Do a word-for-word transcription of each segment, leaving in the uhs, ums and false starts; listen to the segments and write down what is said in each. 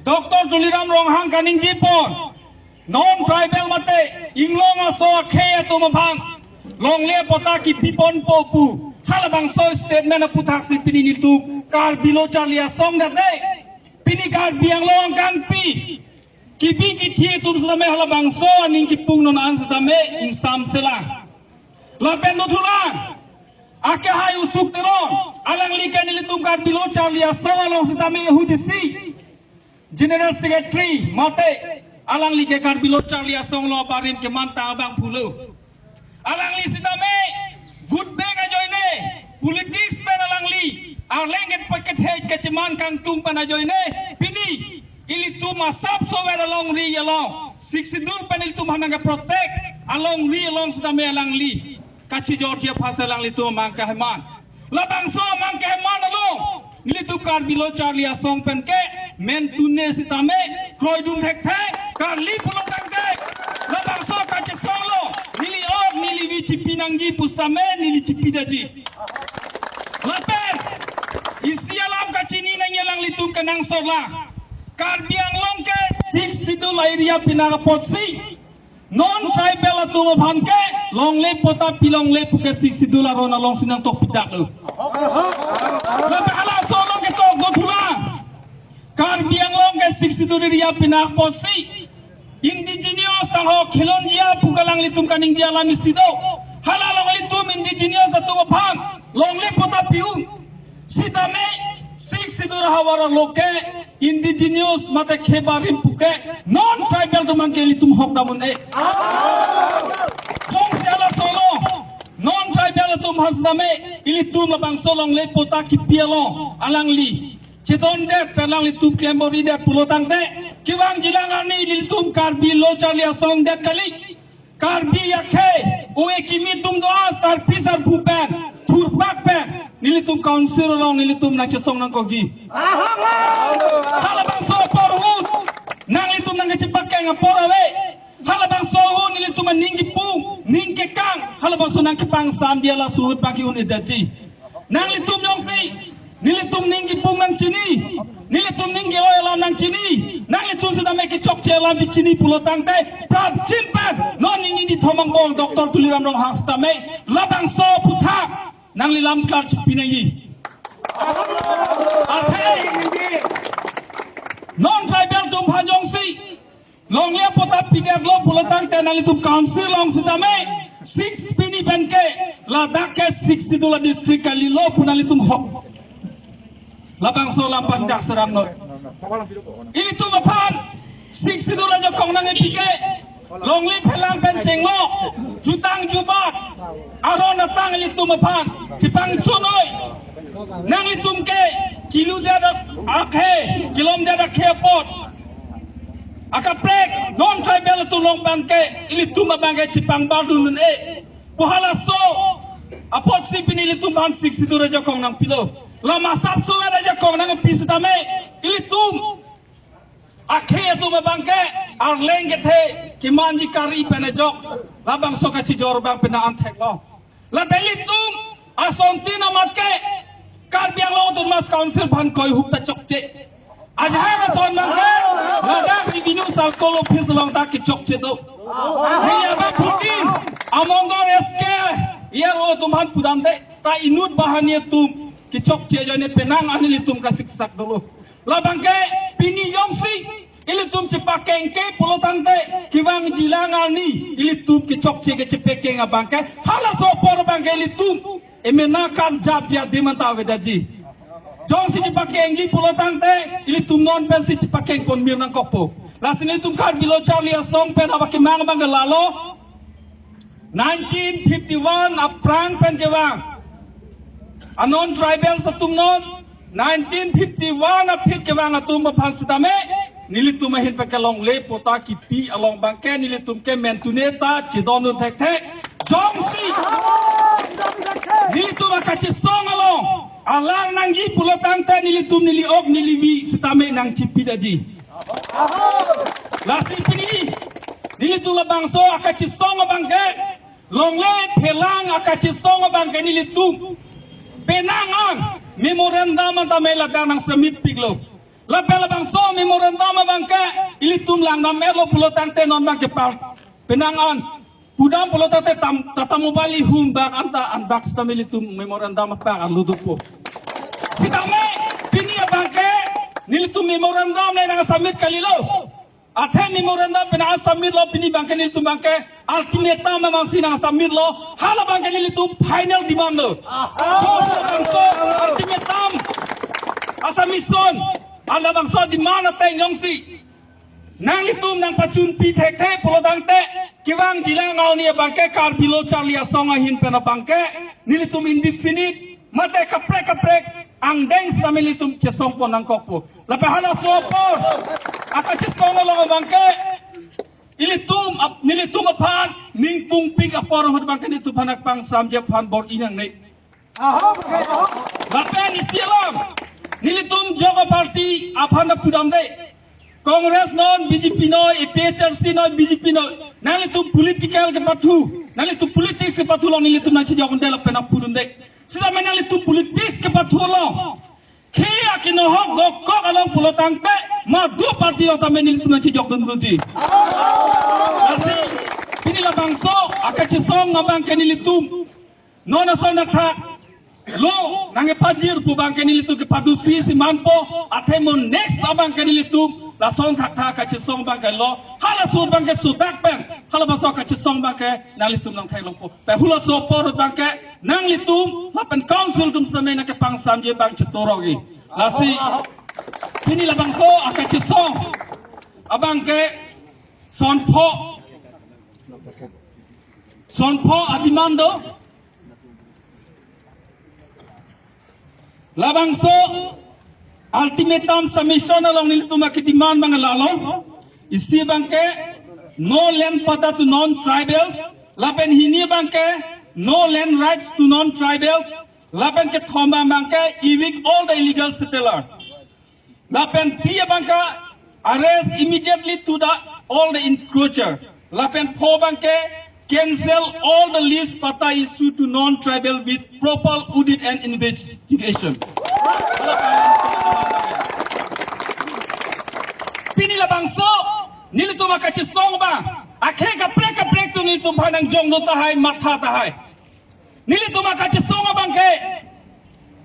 Doctor Tuliram Ronghang kaningje pon, non tribal mate inglong aso akhei atum aphan longle patta kipi ponpo pu halabangso statement aputhak si pini nelitum Karbi Lo Charli Asong date, pini Karbi Anglong kangpi kipi kithi atum sitame halabangso aning kipung non an sitame ingsam selang. Lapen dothulang, akehai Usuk Teron, alangli ke nelitum Karbi Lo Charli Asong along sitame ahut isi General Secretary mate alangli ke Karbi Lo Charli Asong along abarim kemantang abang pulo. Alangli sitame vote bank ajoine, politics pen alangli arleng ke paket hei kecheman kangtung pen ajoine, pini ilitum asapso ver alongri along Sixth Schedule pen ilitum aphan nangke protect alongri along sitame alangli kachijor dia phasa alanglitum amang keheman. Labangso amang keheman along nelitum Karbi Lo Charli Asong pen ke mentune sitame kroidun thekthe, kali pulo tangte labangso kachesong lo, neli ok neli vi chipi nangji pusitame neli chipi daji. Lapen isi alam kachini nangji alanglitum kenangsot lang. Karbi Anglong ke Sixth Schedule area pinak apotsi non tribal atum aphan ke longle patta pilongle puke Sixth Schedule aron alongsi nangtok pidak lo. Lapen halaso along ketok dothulang. Karbi Anglong ke Sixth Schedule area pinak apotsi indigenous tangho khilonjia pu alanglitum kaningje alam isi do. Hala along ilitum indigenous atum aphan longle patta pi-un sitame Sixth Schedule ahavar along ke indigenous mate khebarim puke non tribal atum aphan ke ilitum hok dam un-e. Jongsi halaso lo, non tribal atum aphan sitame ilitum labangso longle patta kipi along alangli chedondet pen alanglitum klem bor-idet pulo tangte, kevang jilang arni nelitum Karbi Lo Charli Asong det kali. Karbi akhei, ove kimi atum do-an sarpi sarpo pen thurpak pen nelitum council along nelitum nangchesong nangkokji. Halabangso apor ahut nanglitum nangkechepakeng apor ave. Halabangso ahut nelitum aning kipung, ning kekang, halabangso nangkepangsamji, halaso ahut baki un-edetji. Nanglitum jongsi nelitum ning kipung nangchini, nelitum ning ke-oi alam nangchini, nanglitum sitame kechokche alam kechini pulo tangte prapjin pen non neli ningje thomang bol Doctor Tuliram Ronghang sitame labangso aputhak nangli lam klar chipi nangji. Athe non tribal atum aphan jongsi longle patta pidetlo pulo tangte nanglitum council along sitame Sixth pini pen ke ladak ke Sixth Schedule district kalilo pu nanglitum hok. Labangso alam pen dak serang non. Ilitum aphan Sixth Schedule ajakong nangkepi ke longle phelang pen chenglo, jutang jubat aron atang ilitum aphan chepangchonoi. Nanglitum ke kiludet akhei, kilomdet akhei apot akaprek non tribal atum along abangke ilitum abangke chepangbar dun un-e pu halaso apotsi pini ilitum aphan Sixth Schedule ajakong nangpilo. Lama asapso ajakong nangpi sitame ilitum akhei atum abangke arleng kethe kemanji kari pen ajok labangso kachijor abang pina an theklo. Lapen ilitum asontin amat ke Karbi Anglong Autonomous Council aphan koi hup ta chokche. Ajahak ason abangke ladak Revenue Circle Office along ta kechokche do. Neli abangphutin amongdor S K E R O atum aphan pudamde, ta inut banghini atum kechokche ajoine penang an ilitum kasiksak dolo. Labangke pini jongsi ilitum chepakengke pulo tangte kevang jilang arni ilitum kechokche kechepakeng abangke halaso apor abangke ilitum emena karjap dia dimanta avedetji. Jongsi chepakengji pulo tangte ilitum non pensi chepakeng pon mir nangkokpo. Lasi ilitum Karbi Lo Charli Asong pen abakemang abangke lalo nineteen fifty-one aphrang pen kevang a non tribals atum non nineteen fifty-one aphi kevang atum aphan sitame nelitum ahin pen ke longle patta kipi along abangke nelitum ke mentune ta chedondun thekthe. Jongsi nelitum akachesong along alar nangji pulo tangte nelitum neli ok neli vi sitame nangchipi daji. Lasi pini nelitum labangso akachesong abangke longle phelang akachesong abangke nelitum penang an memorandum an tame ladak nangsubmit piklo. Lapen labangso memorandum abangke ilitum langdam-etlo pulo tangte non abangke par penang an pudam pulo tangte tam, Tata Mobile ihum bak anta anbak sitame ilitum memorandum apak arlu dopo. Sitame pini abangke nelitum memorandum le nang submit kalilo. Athe memorandum pen nang submit lo, pini abangke nelitum abangke ultimatum abangsi nang submit lo. Hala abangke nelitum final demand lo. Kosonbangso ultimatum a-submission, halabangso demand ateng jongsi nanglitum nangpachunpi thekthe pulo tangte, kevangjilang arni abangke Karbi Lo Charli Asong ahin pen abangke nelitum indefinite mate kaprek kaprek angdeng sitame nelitum chesongpon nangkokpo. Lapen halaso apor akachesong along abangke ilitum ap-, nelitum aphan ning pungpik apor ahut abangke nelitum aphan nangpangsamji aphan bor-i nangne. Ahok, ahok. Lapen isi alam, nelitum jogo party aphan ta pudamde. Congress non, B J P non, A P H L C non, B J P non. Nanglitum political kepathu, nanglitum politics kepathu along nelitum nangchejokdunde lapen nangpudunde. Sitame nanglitum politics kepathu along, khei akenohok dokok along pulo tangte, madu party along tame nelitum nangchejokdun dunji. Lasi pini labangso akachesong abangke nelitum non ason athak lo nangkepajir pu abangke nelitum kepadusi si manpo, athe mo next abangke nelitum lason thakthak akachesong abangke lo, halaso abangke sudak pen halabangso akachesong abangke nanglitum nangtheklongpo. Pen halaso apor abangke nanglitum lapen council atum sitame nangkepangsamji abang chetorok-i. Lasi pini labangso akachesong abangke sonpho, sonpho a-demand do. Labangso ultimatum submission along nelitum ake-demand abang lalo. Isi abangke no land patta to non-tribals. Lapen hini abangke no land rights to non-tribals. Lapen kethom abangke evict all the illegal settler. Lapen phli abangke arrest immediately to the all the encroacher. Lapen pho abangke cancel all the lease patta issue to non-tribal with proper audit and investigation. Pini labangso nelitum akachesong abang, akhei kaprek kaprek atum nelitum aphan nangjonglo tahai, matha tahai. Nelitum akachesong abangke,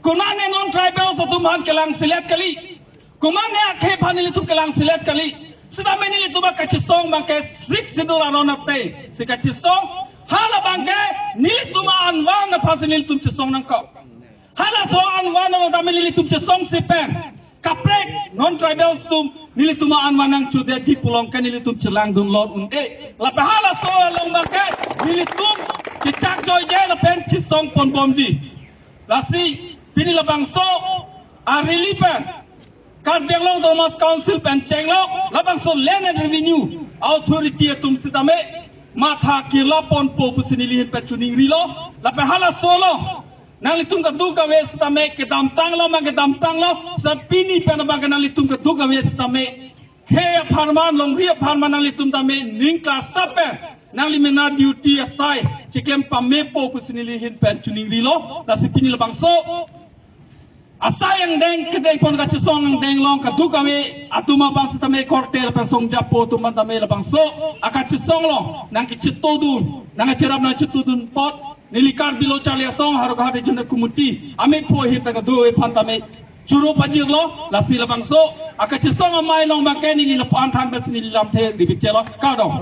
konane non-tribals atum aphan kelangselet kali, konane akhei aphan nelitum kelangselet kali. Sitame nelitum akachesong abangke Sixth Schedule aron ateng si kachesong. Hala abangke nelitum anvan aphansi nelitum chesong nangkok. Halaso anvan along tame nelitum chesongsi pen kaprek non-tribals atum nelitum anvan nangchodetji pulo tangte nelitum chelangdun lor un-e. Lapen halaso along abangke nelitum chechakjoije lapen chesongpon bomji. Lasi pini labangso a-rally pen Karbi Anglong Autonomous Council pen chenglok labangso Land and Revenue Authority atum sitame matha keloponpo pusi neli ahin pen choningrilo. Lapen halaso along nanglitum kadokave sitame kedamtanglo, mang kedamtanglo, sa pini pen abangke nanglitum kadokave sitame khei apharman, longri apharman nanglitum tame ning kasa pen nangli mena duty asai chiklem pamepo pusi neli ahin pen choningrilo. Lasi pini labangso asai angdeng kedengpon kachesong angdeng along kadokave atum abang sitame korte lapen songjapo atum tame labangso akachesong along nangkechetongdun, nangkacherap nangchetongdun apot neli Karbi Lo Charli Asong Howraghat Regional Committee amepo ahin pen kadokave aphan tame choro pajirlo. Lasi labangso akachesong amei along abangke neli lapu-an than pensi neli lamthe dipikchelo. Kardom.